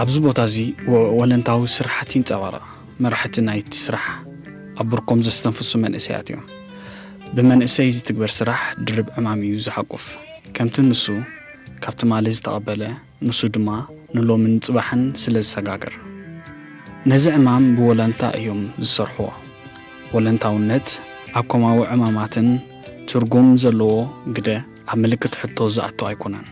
ኣብዚ ቦታ እዚ ወ- ወለንታዊ ስራሓት ይንጸባረቕ። መራሕቲ ናይቲ ስራሕ ኣብ ብርኮም ዘስተንፍሱ መንእሰያት እዮም። ብመንእሰይ ዝትግበር ስራሕ ድርብ ዕማም እዩ ዝሓቁፍ። ከምቲ ንሱ ካብ ትማሊ ዝተቐበለ፣ ንሱ ድማ ንሎምን ጽባሕን ስለ ዝሰጋገር፣ ነዚ ዕማም ብወለንታ እዮም ዝሰርሕዎ። ወለንታውነት ኣብ ኮማዊ ዕማማትን ትርጉም ዘለዎ ግደ ኣብ ምልክት ሕቶ ዝኣቱ ኣይኮነን።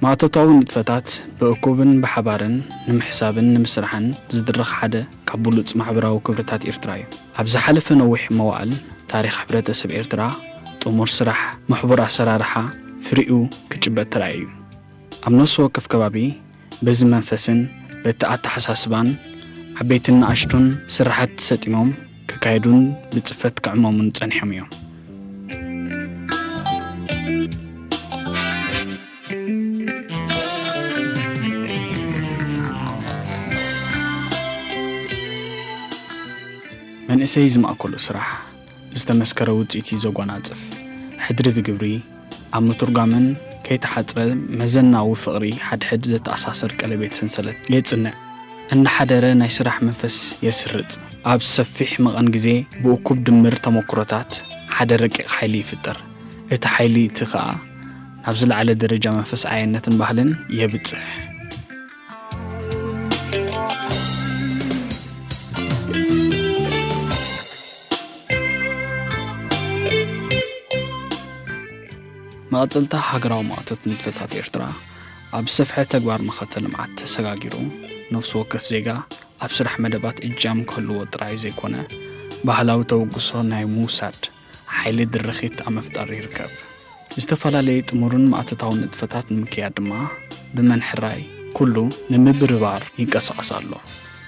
ማእቶታዊ ንጥፈታት ብእኩብን ብሓባርን ንምሕሳብን ንምስራሕን ዝድረኽ ሓደ ካብ ብሉጽ ማሕበራዊ ክብርታት ኤርትራ እዩ። ኣብ ዝሓለፈ ነዊሕ መዋእል ታሪኽ ሕብረተሰብ ኤርትራ፣ ጥሙር ስራሕ፣ ምሕቡር ኣሰራርሓ ፍሪኡ ክጭበጥ ተራእዩ እዩ። ኣብ ነፍሲ ወከፍ ከባቢ በዚ መንፈስን በቲ ኣተሓሳስባን ዓበይትን ንኣሽቱን ስራሓት ሰጢሞም ክካየዱን ብጽፈት ክዕመሙን ጸኒሖም እዮም። መንእሰይ ዝማእከሉ ስራሕ ዝተመስከረ ውጽኢት እዩ ዘጓናጽፍ። ሕድሪ ብግብሪ ኣብ ምትርጓምን ከይተሓጽረ መዘናዊ ፍቕሪ ሓድሕድ ዘተኣሳስር ቀለቤት ሰንሰለት የጽንዕ። እናሓደረ ናይ ስራሕ መንፈስ የስርጽ። ኣብ ሰፊሕ መቐን ግዜ ብእኩብ ድምር ተመክሮታት ሓደ ረቂቕ ሓይሊ ይፍጠር። እቲ ሓይሊ እቲ ኸኣ ናብ ዝለዓለ ደረጃ መንፈስ ዓያነትን ባህልን የብጽሕ። መቐጸልታ ሃገራዊ ማእቶት ንጥፈታት ኤርትራ ኣብ ዝሰፍሐ ተግባር መኸተ ልምዓት ተሰጋጊሩ፣ ነፍሲ ወከፍ ዜጋ ኣብ ስራሕ መደባት እጃም ክህልዎ ጥራይ ዘይኮነ፣ ባህላዊ ተበግሶ ናይ ምውሳድ ሓይሊ ድርኺት ኣብ ምፍጣር ይርከብ። ዝተፈላለዩ ጥሙርን ማእቶታውን ንጥፈታት ንምክያድ ድማ ብመን ሕራይ ኩሉ ንምብርባር ይንቀሳቐስ ኣሎ።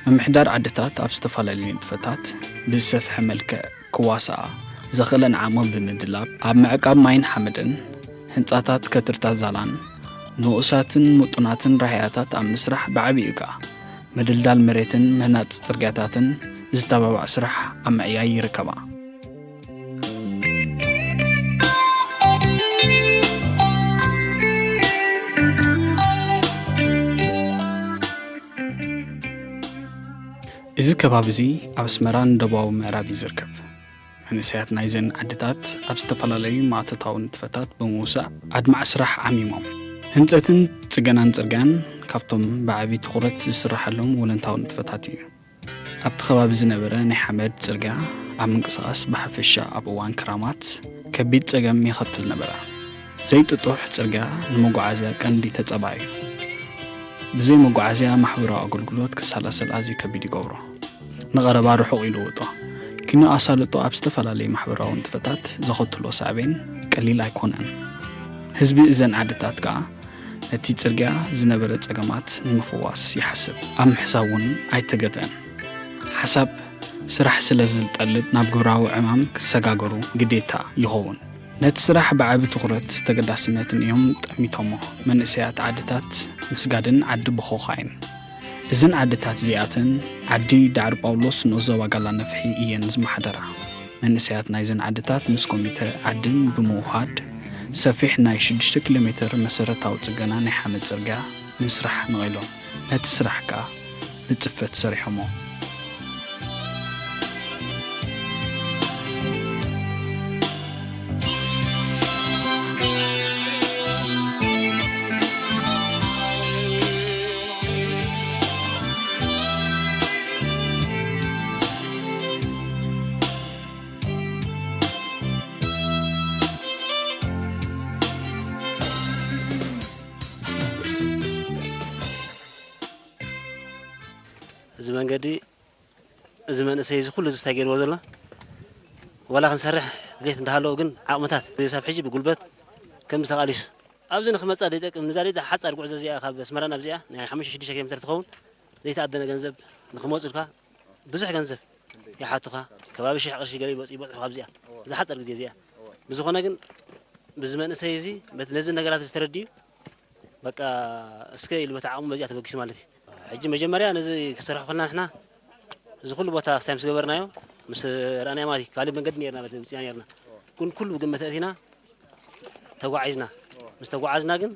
ምምሕዳር ዓድታት ኣብ ዝተፈላለዩ ንጥፈታት ብዝሰፍሐ መልክዕ ክዋስኣ ዘኽእለን ዓቕሚ ብምድላብ፣ ኣብ ምዕቃብ ማይን ሓመድን፣ ህንጻታት ከትርታት ዛላን፣ ንኡሳትን ምጡናትን ራህያታት ኣብ ምስራሕ ብዓቢኡ ከኣ፣ ምድልዳል መሬትን ምህናጽ ጽርግያታትን ዝተባባዕ ስራሕ ኣብ ምዕያይ ይርከባ። እዚ ከባቢ እዚ ኣብ ኣስመራን ደቡባዊ ምዕራብ እዩ ዝርከብ። መንእሰያት ናይዘን ዓድታት ኣብ ዝተፈላለዩ ማእቶታዊ ንጥፈታት ብምውሳእ ኣድማዒ ስራሕ ዓሚሞም። ህንጸትን ጽገናን ጽርግያን ካብቶም ብዓቢ ትኹረት ዝስራሓሎም ወለንታዊ ንጥፈታት እዩ። ኣብቲ ከባቢ ዝነበረ ናይ ሓመድ ጽርግያ ኣብ ምንቅስቓስ ብሓፈሻ ኣብ እዋን ክራማት ከቢድ ጸገም የኸትል ነበረ። ዘይጥጡሕ ጽርግያ ንመጓዓዝያ ቀንዲ ተጻባኢ እዩ። ብዘይ መጓዓዝያ ማሕበራዊ ኣገልግሎት ክሰላሰል ኣዝዩ ከቢድ ይገብሮ። ንቐረባ ርሑቕ ይልውጦ። ኪኖ ኣሳልጦ ኣብ ዝተፈላለዩ ማሕበራዊ ንጥፈታት ዘኸትሎ ሳዕቤን ቀሊል ኣይኮነን። ህዝቢ እዘን ዓድታት ከኣ ነቲ ጽርግያ ዝነበረ ጸገማት ንምፍዋስ ይሓስብ። ኣብ ምሕሳብ እውን ኣይተገትአን። ሓሳብ ስራሕ ስለ ዝጠልብ ናብ ግብራዊ ዕማም ክሰጋገሩ ግዴታ ይኸውን። ነቲ ስራሕ ብዓቢ ትኹረት ተገዳስነትን እዮም ጠሚቶሞ። መንእሰያት ዓድታት ምስጋድን ዓዲ ብኾኻይን። እዘን ዓድታት እዚኣተን ዓዲ ዳዕሮ ጳውሎስ ንኡስ ዞባ ጋላ ነፍሒ እየን ዝመሓደራ። መንእሰያት ናይዘን ዓድታት ምስ ኮሚተ ዓድን ብምውሃድ ሰፊሕ ናይ ሽዱሽተ ኪሎ ሜትር መሰረታዊ ጽገና ናይ ሓመድ ጽርግያ ንምስራሕ ነቒሎም። ነቲ ስራሕ ከኣ ብጽፈት ሰሪሖሞ። እዚ መንገዲ፣ እዚ መንእሰይ እዚ ኩሉ እዚ እንታይ ገይርዎ ዘሎ? ዋላ ክንሰርሕ ድሌት እንዳሃለዎ ግን ዓቕምታት ክሳብ ሕጂ ብጉልበት ከም ተቓሊሱ ኣብዚ ንክመጻ ዘይጠቅም ንዛ ደይታ ሓጻር ጉዕዞ እዚኣ ካብ ኣስመራ ናብዚኣ ናይ ሓሙሽተ ሽዱሽተ ኪሎ ሜትር ትኸውን ዘይተኣደነ ገንዘብ ንክመጹልካ ብዙሕ ገንዘብ ይሓቱኻ። ከባቢ ሽሕ ቅርሺ ገለ ይበጽ- ይበጽሑ ካብዚኣ እዛ ሓጻር ግዜ እዚኣ። ብዝኾነ ግን ብዚ መንእሰይ እዚ በቲ ነዚ ነገራት እዚ ተረዲኡ በቃ እስከ ኢሉ በቲ ዓቕሙ በዚኣ ተበጊሱ ማለት እዩ። ሕጂ መጀመርያ ነዚ ክሰርሑ ከለና ንሕና እዚ ኩሉ ቦታ ስታይ ምስ ገበርናዮ ምስ ረኣናዮ ማለት እዩ። ካልእ መንገዲ ነርና በቲ ውፅና ነርና ግን ኩሉ ብግምት ኣእቲና ተጓዒዝና። ምስ ተጓዓዝና ግን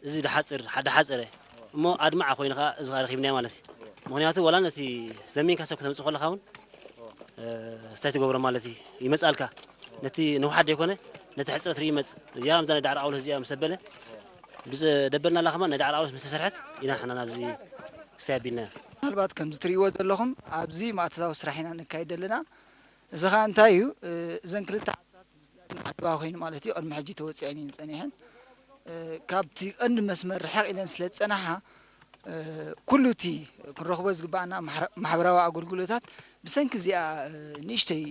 እዚ ድሓፅር ሓደ ሓፀረ እሞ ኣድማዕ ኮይኑ ከዓ እዚ ከዓ ረኺብናዮ ማለት እዩ። ምክንያቱ ዋላ ነቲ ስለሚንካ ሰብ ከተምፅእ ከለካ እውን እንታይ ትገብሮ ማለት እዩ ይመፅኣልካ ነቲ ንውሓት ዘይኮነ ነቲ ሕፅረት ርኢ ይመፅ እዚኣ ምዛ ናይ ዳዕሮ ኣውሎስ እዚኣ ምስ ኣበለ ብዘደበልና ኣላ ከማን ናይ ዳዕሮ ኣውሎስ ምስ ተሰርሐት ኢና ንሕና ናብዚ ክስታይ ኣቢልናዮ። ምናልባት ከምዚ ትርእይዎ ዘለኹም ኣብዚ ማእቶታዊ ስራሕ ኢና ነካይድ ዘለና። እዚ ኸኣ እንታይ እዩ? እዘን ክልተ ዓድታት ምስጋድን ዓድዋ ኮይኑ ማለት እዩ ቅድሚ ሕጂ ተወፂዐን እየን ፀኒሐን። ካብቲ ቀንዲ መስመር ርሕቕ ኢለን ስለ ዝፀናሓ ኩሉ እቲ ክንረኽቦ ዝግባኣና ማሕበራዊ ኣገልግሎታት ብሰንኪ እዚኣ ንእሽተይ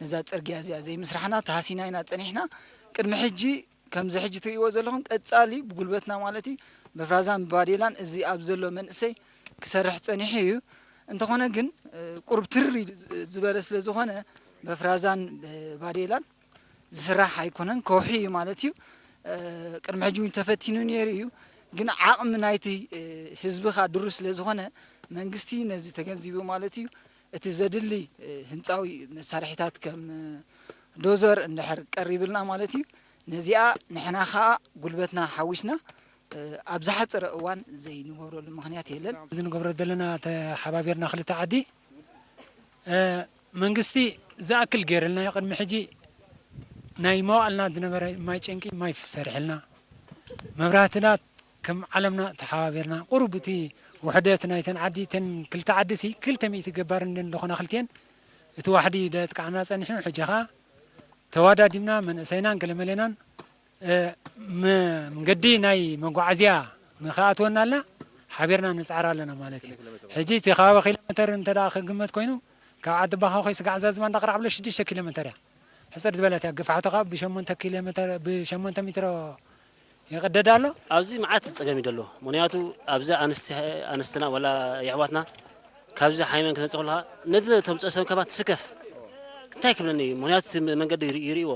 ነዛ ፅርግያ እዚኣ ዘይምስራሕና ተሃሲና ኢና ፀኒሕና። ቅድሚ ሕጂ ከምዚ ሕጂ ትርእይዎ ዘለኹም ቀፃሊ ብጉልበትና ማለት እዩ በፍራዛን ብባዴላን እዚ ኣብ ዘሎ መንእሰይ ክሰርሕ ፀኒሑ እዩ። እንተኾነ ግን ቁሩብ ትርር ዝበለ ስለ ዝኾነ በፍራዛን ብባዴላን ዝስራሕ ኣይኮነን፣ ከውሒ እዩ ማለት እዩ። ቅድሚ ሕጂ እውን ተፈቲኑ ነይሩ እዩ። ግን ዓቕሚ ናይቲ ህዝቢ ኸኣ ድሩት ስለ ዝኾነ መንግስቲ ነዚ ተገንዚቡ ማለት እዩ እቲ ዘድሊ ህንፃዊ መሳርሒታት ከም ዶዘር እንድሕር ቀሪብልና ማለት እዩ ነዚኣ ንሕና ኸኣ ጉልበትና ሓዊስና ኣብ ዝሓፀረ እዋን ዘይንገብረሉ ምኽንያት የለን። እዚ ንገብሮ ዘለና ተሓባቢርና ክልተ ዓዲ መንግስቲ ዝኣክል ገይርልና ቅድሚ ሕጂ ናይ መዋእልና ዝነበረ ማይ ጨንቂ ማይ ሰሪሕልና መብራህትናት ከም ዓለምና ተሓባቢርና ቁሩብ እቲ ውሕደት ናይተን ዓዲ ተን ክልተ ዓዲ ሲ ክልተ ሚእቲ ገባር እንደ- እንደኾና ክልቲኤን እቲ ዋሕዲ ደጥቃዕና ጸኒሑ ሕጂ ኸኣ ተዋዳዲብና መንእሰይናን ገለመሌናን መንገዲ ናይ መጓዓዝያ ንክኣትወናልና ሓቢርና ንፅዕር ኣለና ማለት እዩ። ሕጂ እቲ ከባቢ ኪሎ ሜተር እንተ ክግመት ኮይኑ ካብ ዓዲ ባኻ ኮይ ስጋዕ ዛዝማ እንዳቕራዕ ብሎ ሽዱሽተ ኪሎ ሜተር እያ። ሕፅር ዝበለት እያ። ግፍሓቱ ካብ ብሸሞንተ ኪሎ ሜተር ብሸሞንተ ሜትሮ ይቕደድ ኣሎ። ኣብዚ መዓት ፀገም እዩ ደሎ። ምክንያቱ ኣብዚ ኣንስትና ወላ የሕዋትና ካብዚ ሓይመን ክትመፅእ ከለካ ነዚ ተምፅኦ ሰብ ከባ ትስከፍ እንታይ ክብለኒ እዩ? ምክንያቱ እቲ መንገዲ ይርኢዎ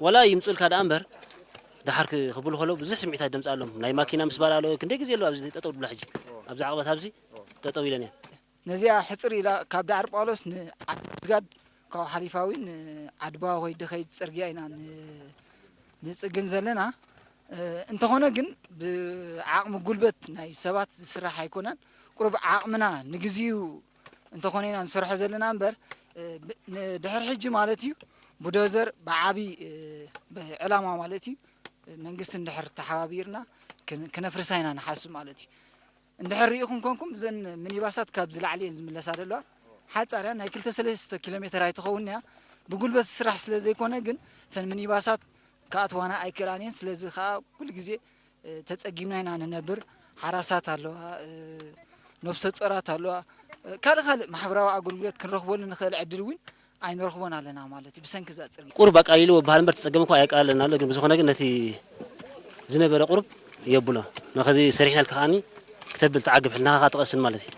ዋላ ይምፅኡልካ ደኣ እምበር ደሓር ክብሉ ከለዉ ብዙሕ ስምዒታት ደምፅኣሎም ናይ ማኪና ምስባር ኣሎ ክንደይ ግዜ ኣሎ ኣብዚ ጠጠው ድብላ ሕጂ ኣብዚ ዓቕበት ኣብዚ ጠጠው ኢለን እየን። ነዚኣ ሕፅር ኢላ ካብ ዳዕሮ ጳውሎስ ንዓዲ ምስጋድ ካብኡ ሓሊፋ እውን ንዓዲ ባባ ኮይዲ ከይድ ፅርግያ ኢና ንፅግን ዘለና። እንተኾነ ግን ብዓቕሚ ጉልበት ናይ ሰባት ዝስራሕ ኣይኮነን። ቁሩብ ዓቕምና ንግዚኡ እንተኾነ ኢና ንሰርሖ ዘለና እምበር ንድሕር ሕጂ ማለት እዩ ብዶዘር ብዓብዪ ብዕላማ ማለት እዩ መንግስቲ እንድሕር ተሓባቢርና ክነፍርሳ ኢና ንሓስብ ማለት እዩ። እንድሕር ርኢኹም ኮንኩም እዘን ሚኒባሳት ካብ ዝላዕሊ እየን ዝምለሳ ዘለዋ ሓፃርያ ናይ ክልተ ሰለስተ ኪሎ ሜትር ኣይትኸውን እያ። ብጉልበት ዝስራሕ ስለ ዘይኮነ ግን እተን ሚኒባሳት ክኣትዋና ኣይክእላን እየን። ስለዚ ከዓ ኩሉ ግዜ ተፀጊምና ኢና ንነብር። ሓራሳት ኣለዋ፣ ነብሰ ፆራት ኣለዋ፣ ካልእ ካልእ ማሕበራዊ ኣገልግሎት ክንረኽበሉ ንኽእል ዕድል እውን ኣይንረኽቦን ኣለና ማለት እዩ ብሰንኪ እዛ ፅርግያ። ቁሩብ ኣቃሊሉ በሃል እምበር እቲ ፀገም እኳ ኣየቃለለን ኣሎ ግን ብዝኾነ ግን ነቲ ዝነበረ ቁሩብ የብሎ ነኸዚ ሰሪሕናልካ ከዓኒ ክተብል ትዓግብ ሕልናኻ ትቐስን ማለት እዩ።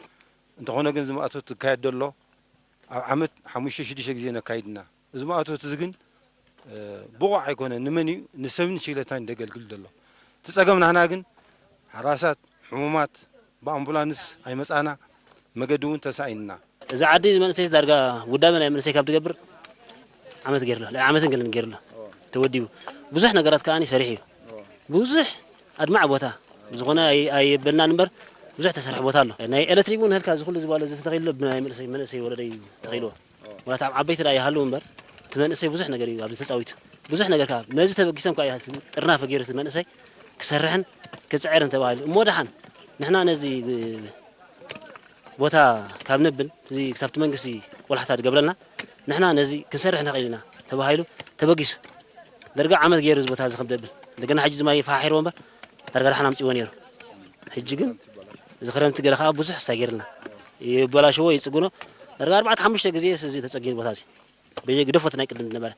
እንተኾነ ግን ዝማእቶት ዝካየድ ዘሎ ኣብ ዓመት ሓሙሽተ ሽዱሽተ ግዜ ነካይድና እዚ ማእቶት እዚ ግን ብቑዕ ኣይኮነን። ንመን እዩ ንሰብን ሽግለታን ደገልግል ዘሎ እቲ ጸገም ናህና ግን ሓራሳት ሕሙማት ብኣምቡላንስ ኣይመጻና መገዲ እውን ተሳኢንና። እዚ ዓዲ መንእሰይ ዳርጋ ውዳበ ናይ መንእሰይ ካብ ትገብር ዓመት ገይርላ ልዕሊ ዓመትን ገለን ገይርላ ተወዲቡ ብዙሕ ነገራት ከዓኒ ሰሪሕ እዩ። ብዙሕ ኣድማዕ ቦታ ብዝኾነ ኣየበልናን እምበር ብዙሕ ተሰርሐ ቦታ ኣሎ። ናይ ኤሌክትሪክ እውን ህልካ እዚ ኩሉ ዝባለ ዝተተኺሉ ብናይ መንእሰይ መንእሰይ ወለደ እዩ ተኺልዎ። ወላ ኣብ ዓበይቲ ደኣ ይሃሉ እምበር እቲ መንእሰይ ብዙሕ ነገር እዩ ኣብዚ ተፃዊቱ። ብዙሕ ነገር ከዓ ነዚ ተበጊሶም ከዓ ጥርናፈ ገይሩ እቲ መንእሰይ ክሰርሕን ክፅዕርን ተባሂሉ እሞ ደሓን ንሕና ነዚ ቦታ ካብ ነብል እዚ ክሳብቲ መንግስቲ ቆላሕታ ዝገብረልና ንሕና ነዚ ክንሰርሕ ንኽእል ኢና ተባሂሉ ተበጊሱ። ደርጋ ዓመት ገይሩ እዚ ቦታ እዚ ከም ደብል እንደገና ሕጂ ዝማይ ፋሒርዎ እምበር ዳርጋ ደሓን ኣምፅዎ ነይሩ። ሕጂ ግን እዚ ክረምቲ ገለ ከዓ ብዙሕ ስታይ ገይርልና ይበላሽዎ ይፅግኖ። ዳርጋ ኣርባዕተ ሓሙሽተ ግዜ እዚ ተፀጊኑ ቦታ እዚ በየግደፎት ናይ ቅድም ዝነበረ።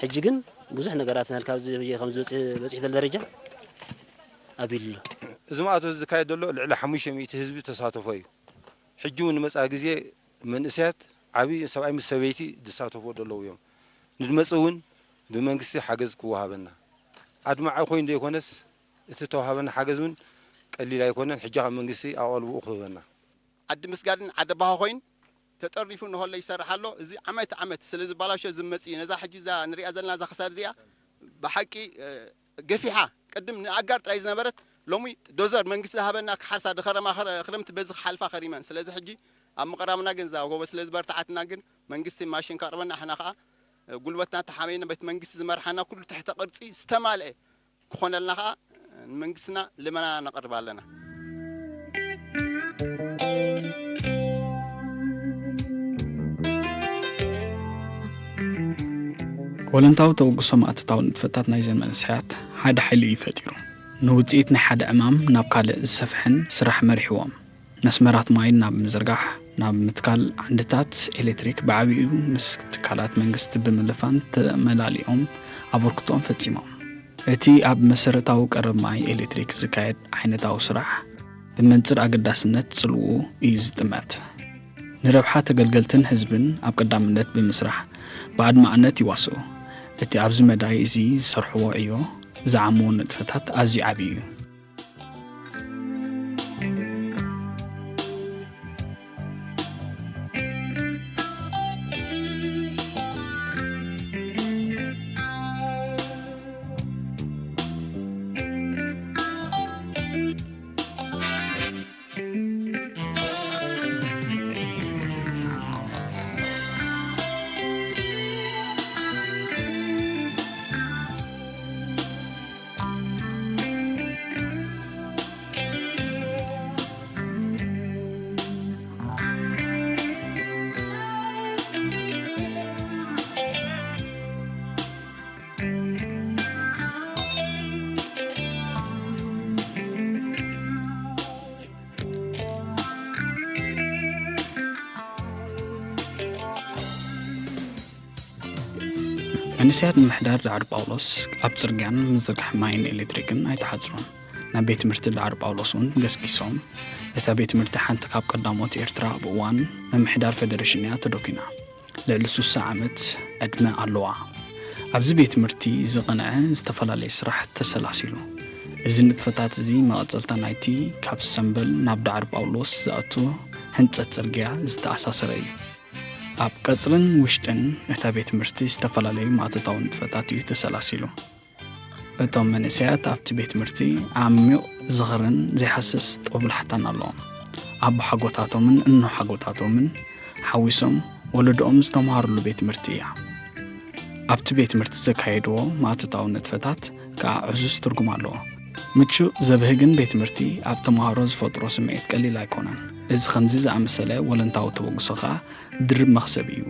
ሕጂ ግን ብዙሕ ነገራት ናል ካብዚ በየ ከም ዝበጽሕ በጺሕ ዘሎ ደረጃ ኣቢሉ ኣሎ። እዚ ማእቶ ዝካየድ ዘሎ ልዕሊ ሓሙሽተ ሚእቲ ህዝቢ ተሳተፎ እዩ። ሕጂ እውን ንመጻኢ ግዜ መንእሰያት ዓቢ ሰብኣይ ምስ ሰበይቲ ዝሳተፎ ዘለዉ እዮም። ንድመጽእ እውን ብመንግስቲ ሓገዝ ክወሃበና ኣድማዒ ኮይኑ ዘይኮነስ እቲ ተዋሃበና ሓገዝ እውን ቀሊል ኣይኮነን። ሕጂ ካብ መንግስቲ ኣቐልብኡ ክህበና። ዓዲ ምስጋድን ዓዲ ባሆ ኮይኑ ተጠርኒፉ ንሆሎ ይሰርሕ ኣሎ። እዚ ዓመት ዓመት ስለ ዝበላሾ ዝመጽእ እዩ። ነዛ ሕጂ እዛ ንሪኣ ዘለና እዛ ክሳድ እዚኣ ብሓቂ፣ እ፣ ገፊሓ ቅድም ንኣጋር ጥራይ ዝነበረት ሎሚ ዶዘር መንግስቲ ዝሃበና ክሓርሳ ድኸረማ ክረ-፣ ክረምቲ በዚ ክሓልፋ ከሪመን። ስለዚ ሕጂ ኣብ ምቕራብና ግን እዛ ጎቦ ስለ ዝበርትዓትና ግን መንግስቲ ማሽን ከቕርበና ንሕና ከኣ፣ እ፣ ጉልበትና ተሓመይና ቤት መንግስቲ ዝመርሓና ኩሉ ትሕተ ቅርጺ ዝተማልአ ክኾነልና ከኣ ንመንግስትና ልመና ነቕርብ ኣለና። ወለንታዊ ተበግሶ ማእቶታዊ ንጥፈታት ናይዘን መንእሰያት ሓደ ሓይሊ እዩ ፈጢሩ። ንውጽኢት ናይ ሓደ ዕማም ናብ ካልእ ዝሰፍሕን ስራሕ መሪሕዎም። መስመራት ማይ ናብ ምዝርጋሕ፣ ናብ ምትካል ዓንድታት ኤሌክትሪክ ብዓቢኡ ምስ ትካላት መንግስቲ ብምልፋን ተመላሊኦም ኣበርክቶኦም ፈጺሞም። እቲ ኣብ መሰረታዊ ቀረብ ማይ ኤሌክትሪክ ዝካየድ ዓይነታዊ ስራሕ ብመንጽር ኣገዳስነት ጽልውኡ እዩ ዝጥመት። ንረብሓ ተገልገልትን ህዝብን ኣብ ቀዳምነት ብምስራሕ ብኣድማዕነት ይዋስኡ። እቲ ኣብዚ መዳይ እዚ ዝሰርሕዎ ዕዮ ዝዓምዎ ንጥፈታት ኣዝዩ ዓቢ እዩ። መንእሰያት ምምሕዳር ዳዕሮ ጳውሎስ ኣብ ጽርግያን ምዝርጋሕ ማይን ኤሌክትሪክን ኣይተሓጽሩን። ናብ ቤት ትምህርቲ ዳዕሮ ጳውሎስ እውን ገስጊሶም። እታ ቤት ትምህርቲ ሓንቲ ካብ ቀዳሞት ኤርትራ ኣብ እዋን ምምሕዳር ፌደሬሽን እያ ተደኲና። ልዕሊ ሱሳ ዓመት ዕድመ ኣለዋ። ኣብዚ ቤት ትምህርቲ ዝቐንዐ ዝተፈላለየ ስራሕ ተሰላሲሉ። እዚ ንጥፈታት እዚ መቐጸልታ ናይቲ ካብ ሰምበል ናብ ዳዕሮ ጳውሎስ ዝኣቱ ህንጸት ጽርግያ ዝተኣሳሰረ እዩ። ኣብ ቀጽርን ውሽጥን እታ ቤት ትምህርቲ ዝተፈላለዩ ማእቶታዊ ንጥፈታት እዩ ተሰላሲሉ። እቶም መንእሰያት ኣብቲ ቤት ትምህርቲ ዓሚቕ ዝኽርን ዘይሃስስ ጦብላሕታን ኣለዎም። ኣቦሓጎታቶምን እኖሓጎታቶምን ሓዊሶም ወለዶኦም ዝተምሃርሉ ቤት ትምህርቲ እያ። ኣብቲ ቤት ትምህርቲ ዘካየድዎ ማእቶታዊ ንጥፈታት ከኣ ዕዙዝ ትርጉም ኣለዎ። ምቹእ ዘብህግን ቤት ትምህርቲ ኣብ ተምሃሮ ዝፈጥሮ ስምዒት ቀሊል ኣይኮነን። እዚ ከምዚ ዝኣመሰለ ወለንታዊ ተበግሶ ከኣ ድርብ መኽሰብ እዩ።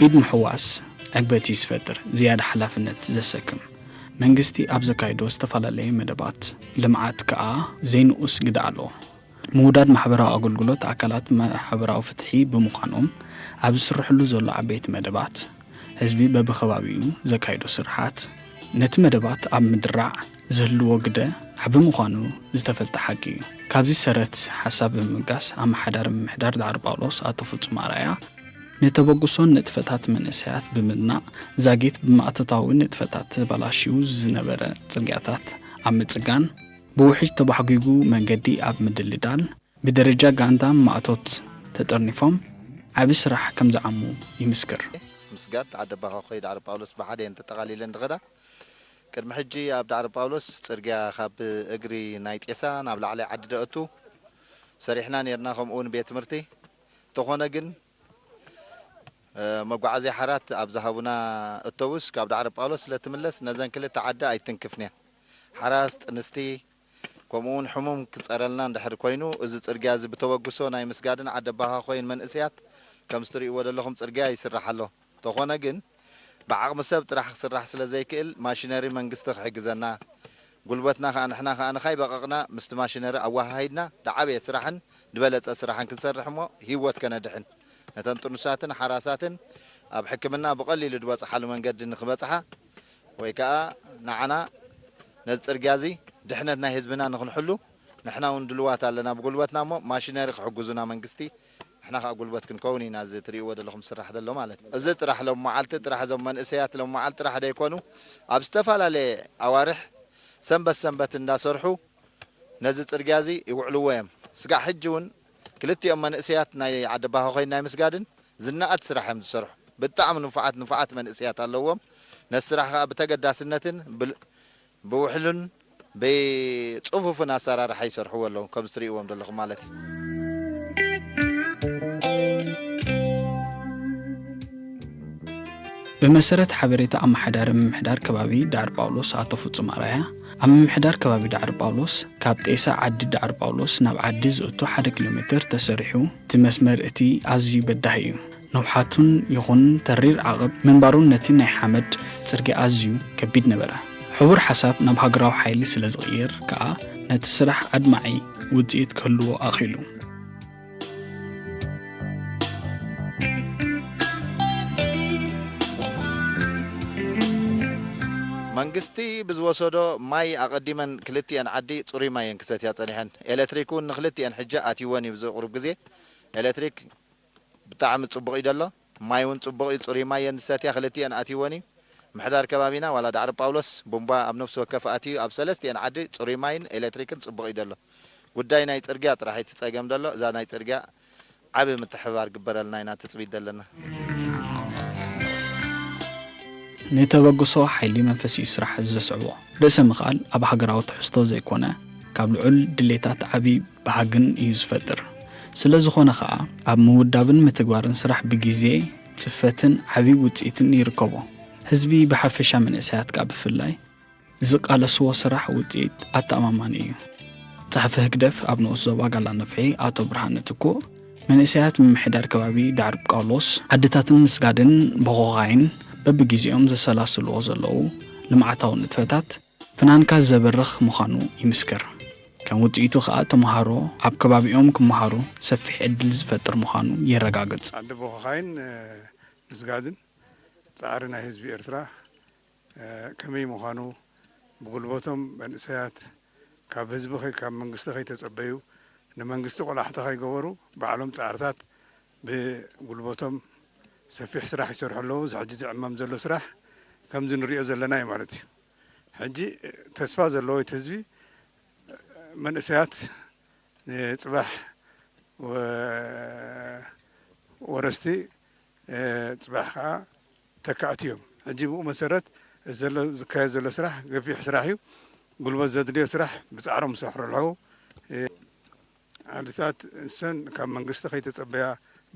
ኢድ ምሕዋስ ዕግበት እዩ ዝፈጥር፣ ዝያዳ ሓላፍነት ዘሰክም። መንግስቲ ኣብ ዘካይዶ ዝተፈላለየ መደባት ልምዓት ከኣ ዘይንኡስ ግደ ኣለዎ። ምውዳድ ማሕበራዊ ኣገልግሎት ኣካላት ማሕበራዊ ፍትሒ ብምዃኖም፣ ኣብ ዝስርሕሉ ዘሎ ዓበይቲ መደባት፣ ህዝቢ በብኸባቢኡ ዘካይዶ ስርሓት፣ ነቲ መደባት ኣብ ምድራዕ ዝህልዎ ግደ ዓቢ ምዃኑ ዝተፈልጠ ሓቂ እዩ። ካብዚ ሰረት ሓሳብ ብምብጋስ፣ ኣመሓዳሪ ምምሕዳር ዳዕሮ ጳውሎስ ኣቶ ፍጹም ኣርኣያ፣ ንተበግሶን ንጥፈታት መንእሰያት ብምድናቕ፣ ዛጊት ብማእቶታዊ ንጥፈታት ተበላሽዩ ዝነበረ ጽርግያታት ኣብ ምጽጋን፣ ብውሕጅ ተባሕጒጉ መንገዲ ኣብ ምድልዳል፣ ብደረጃ ጋንታ ማእቶት ተጠርኒፎም ዓቢ ስራሕ ከም ዝዓሙ ይምስክር። ምስጋድ ዓዲ ኣባኻ ኮይድ ዓዲ ጳውሎስ ብሓደ እየን ተጠቓሊለን ዝኸዳ። ቅድሚ ሕጂ ኣብ ዳዕሮ ጳውሎስ ጽርግያ ካብ እግሪ ናይ ጤሳ ናብ ላዕላይ ዓዲ ደእቱ ሰሪሕና ኔርና፣ ከምኡ እውን ቤት ትምህርቲ። እንተኾነ ግን፣ እ፣ መጓዓዝያ ሓራት ኣብ ዝሃቡና ኣውቶቡስ ካብ ዳዕሮ ጳውሎስ ስለ ትምለስ ነዘን ክልተ ዓዲ ኣይትንክፍን እያ። ሓራስ፣ ጥንስቲ፣ ከምኡ እውን ሕሙም ክጸረልና እንድሕር ኮይኑ፣ እዚ ጽርግያ እዚ ብተበግሶ ናይ ምስጋድን ዓደባኻ ኮይን መንእሰያት ከምዚ ትርእይዎ ዘለኹም ጽርግያ ይስራሕ ኣሎ። ተኾነ ግን ብዓቕሚ ሰብ ጥራሕ ክስራሕ ስለ ዘይክእል፣ ማሽነሪ መንግስቲ ክሕግዘና፣ ጉልበትና ከኣ ንሕና ከኣ ንኻይበቐቕና ምስቲ ማሽነሪ ኣወሃሂድና ዝዓበየ ስራሕን ዝበለጸ ስራሕን ክንሰርሕ እሞ ህይወት ከነድሕን፣ ነተን ጥኑሳትን ሓራሳትን ኣብ ሕክምና ብቐሊሉ ዝበጽሓሉ መንገዲ ንክበጽሓ ወይ ከኣ ንዓና ነዚ ጽርግያ እዚ ድሕነት ናይ ህዝብና ንክንሕሉ ንሕና እውን ድልዋት ኣለና ብጉልበትና እሞ ማሽነሪ ክሕግዙና መንግስቲ ንሕና ከኣ ጉልበት ክንከውን ኢና እዚ ትርእይዎ ዘለኹም ዝስራሕ ዘሎ ማለት እዩ። እዚ ጥራሕ ሎም መዓልቲ ጥራሕ እዞም መንእሰያት ሎም መዓልቲ ጥራሕ ዘይኮኑ ኣብ ዝተፈላለየ ኣዋርሕ ሰንበት ሰንበት እንዳሰርሑ ነዚ ጽርግያ እዚ ይውዕልዎ እዮም። ስጋዕ ሕጂ እውን ክልቲኦም መንእሰያት ናይ ዓዲ ባኮ ኮይን ናይ ምስጋድን ዝነኣድ ስራሕ እዮም ዝሰርሑ። ብጣዕሚ ንፉዓት ንፉዓት መንእሰያት ኣለዎም። ነዚ ስራሕ ከኣ ብተገዳስነትን ብል- ብውሕሉን ብጽፉፍን ኣሰራርሓ ይሰርሕዎ ኣለዉ፣ ከምዚ ትርእይዎም ዘለኹም ማለት እዩ። ብመሰረት ሓበሬታ ኣመሓዳሪ ምምሕዳር ከባቢ ዳዕሮ ጳውሎስ ኣቶ ፍጹም ኣርኣያ፣ ኣብ ምምሕዳር ከባቢ ዳዕሮ ጳውሎስ ካብ ጤሳ ዓዲ ዳዕሮ ጳውሎስ ናብ ዓዲ ዝእቱ ሓደ ኪሎ ሜትር ተሰሪሑ፣ እቲ መስመር እቲ ኣዝዩ በዳሂ እዩ። ነውሓቱን ይኹን ተሪር ዓቐብ ምንባሩን ነቲ ናይ ሓመድ ጽርግያ ኣዝዩ ከቢድ ነበረ። ሕቡር ሓሳብ ናብ ሃገራዊ ሓይሊ ስለ ዝቕየር ከኣ ነቲ ስራሕ ኣድማዒ ውጽኢት ክህልዎ ኣኽኢሉ። መንግስቲ ብዝወሰዶ ማይ ኣቐዲመን ክልቲኤን ዓዲ ጽሩይ ማይ እየን ክሰትያ ጸኒሐን። ኤሌክትሪክ እውን ንክልቲኤን ሕጂ ኣትይወን እዩ። ብዚ ቁሩብ ግዜ ኤሌክትሪክ ብጣዕሚ ጽቡቕ እዩ ዘሎ። ማይ እውን ጽቡቕ እዩ፣ ጽሩይ ማይ እየን ዝሰትያ፣ ክልቲኤን ኣትይወን እዩ። ምሕዳር ከባቢና ዋላ ዳዕሮ ጳውሎስ ቡምባ ኣብ ነፍሲ ወከፍ ኣትዩ ኣብ ሰለስቲኤን ዓዲ ጽሩይ ማይን ኤሌክትሪክን ጽቡቕ እዩ ዘሎ። ጉዳይ ናይ ጽርግያ ጥራሕ እቲ ጸገም ዘሎ፣ እዛ ናይ ጽርግያ ዓቢ ምትሕብባር ግበረልና ኢና ትጽቢት ዘለና። ንተበግሶ ሓይሊ መንፈስ እዩ ስራሕ ዘስዕቦ። ርእሰ ምኽኣል ኣብ ሃገራዊ ትሕዝቶ ዘይኮነ፣ ካብ ልዑል ድሌታት ዓቢ ባህግን እዩ ዝፈጥር። ስለ ዝኾነ ኸኣ፣ ኣብ ምውዳብን ምትግባርን ስራሕ ብግዜ፣ ጽፈትን ዓቢ ውጽኢትን ይርከቦ። ህዝቢ ብሓፈሻ መንእሰያት ከኣ ብፍላይ፣ ዝቃለስዎ ስራሕ ውጽኢት ኣተኣማማኒ እዩ። ጸሓፊ ህግደፍ ኣብ ንኡስ ዞባ ጋላ ነፍሒ ኣቶ ብርሃነ ትኩእ፣ መንእሰያት ምምሕዳር ከባቢ ዳዕሮ ጳውሎስ፣ ዓድታትን ምስጋድን ቦኾኻይን በብግዜኦም ዘሰላስልዎ ዘለዉ ልምዓታዊ ንጥፈታት፣ ፍናንካ ዘበርኽ ምዃኑ ይምስክር። ከም ውጽኢቱ ከኣ ተመሃሮ ኣብ ከባቢኦም ክመሃሩ ሰፊሕ ዕድል ዝፈጥር ምዃኑ የረጋግጽ። ዓዲ ቦኾኻይን፣ እ፣ ምስጋድን ጻዕሪ ናይ ህዝቢ ኤርትራ፣ እ፣ ከመይ ምዃኑ ብጉልበቶም መንእሰያት ካብ ህዝቢ ከይ-፣ ካብ መንግስቲ ከይተጸበዩ ንመንግስቲ ቆላሕታ ከይገበሩ ባዕሎም ጻዕርታት ብጉልበቶም ሰፊሕ ስራሕ ይሰርሑ ኣለዉ። እዚ ሕጂ ዝዕመም ዘሎ ስራሕ ከምዚ ንሪኦ ዘለና እዩ ማለት እዩ። ሕጂ ተስፋ ዘለዎ እቲ ህዝቢ መንእሰያት ንጽባሕ ወ-፣ ወረስቲ፣ እ፣ ጽባሕ ከኣ ተካእቲ እዮም። ሕጂ ብኡ መሰረት እዚ ዘሎ፣ ዝካየድ ዘሎ ስራሕ ገፊሕ ስራሕ እዩ። ጉልበት ዘድልዮ ስራሕ ብጻዕሮም ዝሰርሑ ኣለዉ። እ፣ ዓድታት እሰን ካብ መንግስቲ ከይተጸበያ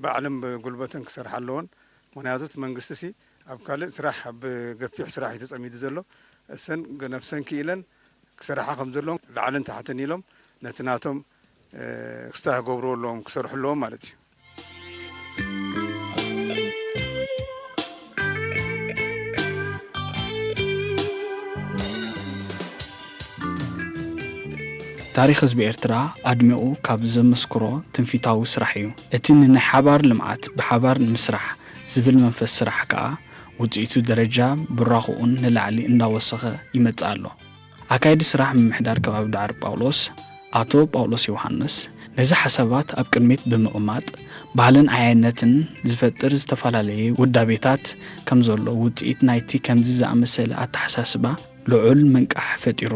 ባዕለን ብጉልበተን ክሰርሓ ኣለወን። ምኽንያቱ እቲ መንግስቲ ሲ ኣብ ካልእ ስራሕ፣ ኣብ ገፊሕ ስራሕ እዩ ተጸሚዱ ዘሎ። እሰን ግ-፣ ነብሰን ክኢለን ክሰርሓ ከም ዘለዎም ላዕልን ታሕትን ኢሎም ነቲ ናቶም፣ እ፣ ክስታ ክገብርዎ ኣለዎም፣ ክሰርሑ ኣለዎም ማለት እዩ። ታሪኽ ህዝቢ ኤርትራ ኣድሚቑ ካብ ዘመስክሮ ትንፊታዊ ስራሕ እዩ። እቲ ንናይ ሓባር ልምዓት ብሓባር ንምስራሕ ዝብል መንፈስ ስራሕ ከኣ ውጽኢቱ ደረጃ ብራኽኡን ንላዕሊ እንዳወሰኸ ይመጽእ ኣሎ። ኣካየዲ ስራሕ ምምሕዳር ከባቢ ዳዕሮ ጳውሎስ ኣቶ ጳውሎስ ዮሃንስ ነዚ ሓሳባት ኣብ ቅድሚት ብምቕማጥ፣ ባህልን ዓያይነትን ዝፈጥር ዝተፈላለየ ውዳቤታት ከም ዘሎ ውጽኢት ናይቲ ከምዚ ዝኣመሰለ ኣተሓሳስባ ልዑል ምንቃሕ ፈጢሩ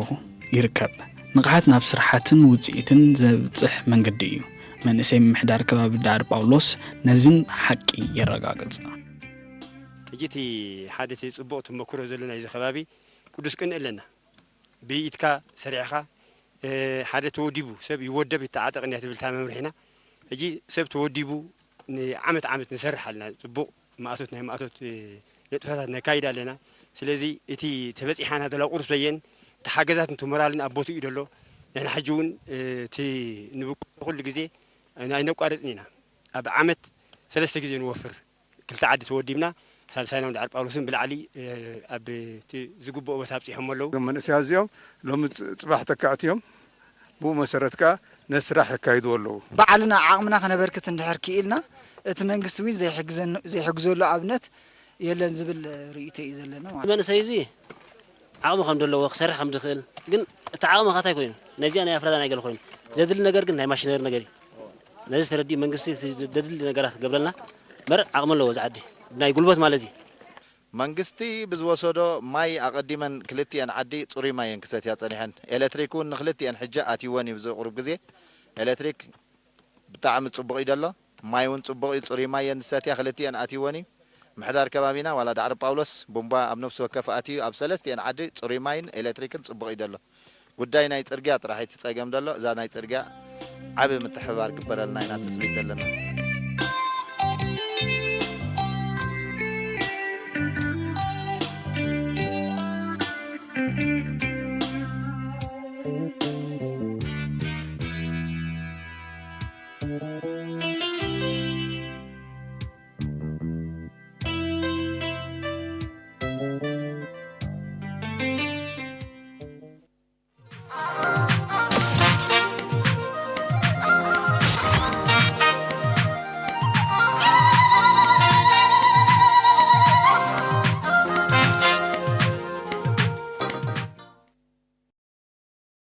ይርከብ። ንቕሓት ናብ ስራሓትን ውጽኢትን ዘብጽሕ መንገዲ እዩ። መንእሰይ ምምሕዳር ከባቢ ዳዕሮ ጳውሎስ ነዚን ሓቂ የረጋግጽ። ሕጂ እቲ ሓደ እቲ ጽቡቕ ተመክሮ ዘለና እዚ ከባቢ ቅዱስ ቅንኢ ኣለና። ብኢድካ ሰሪዕኻ፣ እ፣ ሓደ ተወዲቡ፣ ሰብ ይወደብ ይተዓጠቕ እንድያ ትብል እታ መምርሒና። ሕጂ ሰብ ተወዲቡ ንዓመት ዓመት ንሰርሕ ኣለና። ጽቡቕ ማእቶት፣ ናይ ማእቶት፣ እ፣ ንጥፈታት ነካይድ ኣለና። ስለዚ እቲ ተበጺሓና ዘላ ቁሩብ ዘየን እቲ ሓገዛት እንቱ ሞራልን ኣብ ቦትኡ እዩ ዘሎ። ንሕና ሕጂ እውን እቲ ንብቁ ኩሉ ግዜ ኣይነቋርጽን ኢና። ኣብ ዓመት ሰለስተ ግዜ ንወፍር። ክልተ ዓዲ ተወዲብና ሳልሳይና ወዲ ዓርጳውሎስን ብላዕሊ ኣብ እቲ ዝግብኦ ቦታ ኣብፂሖም ኣለዉ። እዞም መንእሰያት እዚኦም ሎሚ ጽ- ጽባሕ ተካእቲ እዮም። ብኡ መሰረት ከኣ ነቲ ስራሕ የካይድዎ ኣለዉ። ባዕልና ዓቕምና ከነበርክት እንድሕር ክኢልና እቲ መንግስቲ እውን ዘይሕግዘን- ዘይሕግዘሉ ኣብነት የለን ዝብል ርእይቶ እዩ ዘለና ማለት እዩ። መንእሰይ እዚ ዓቕሚ ከም ዘለዎ ክሰርሕ ከም ዝኽእል ግን እቲ ዓቕሚ ካታይ ኮይኑ ነዚኣ ናይ ኣፍራዳ ናይ ገለ ኮይኑ ዘድሊ ነገር ግን ናይ ማሽነሪ ነገር እዩ። ነዚ ተረዲኡ መንግስቲ እቲ ዘድሊ ነገራት ክገብረልና እምበር ዓቕሚ ኣለዎ እዚ ዓዲ ናይ ጉልበት ማለት እዩ። መንግስቲ ብዝወሰዶ ማይ ኣቐዲመን ክልቲኤን ዓዲ ጽሩይ ማይ እየን ክሰትያ ጸኒሐን። ኤሌክትሪክ እውን ንክልቲኤን ሕጂ ኣትይወን እዩ። ብዚ ቁሩብ ግዜ ኤሌክትሪክ ብጣዕሚ ጽቡቕ እዩ ዘሎ። ማይ እውን ጽቡቕ እዩ፣ ጽሩይ ማይ እየን ዝሰትያ ክልቲኤን ኣትይወን እዩ። ምሕዳር ከባቢና ዋላ ዳዕሮ ጳውሎስ ቡምባ ኣብ ነፍሲ ወከፍ ኣትዩ ኣብ ሰለስቲኤን ዓዲ ጽሩይ ማይን ኤሌክትሪክን ጽቡቕ እዩ ዘሎ። ጉዳይ ናይ ጽርግያ ጥራሕ እቲ ጸገም ዘሎ፣ እዛ ናይ ጽርግያ ዓቢ ምትሕብባር ግበረልና ኢና ትጽቢት ዘለና።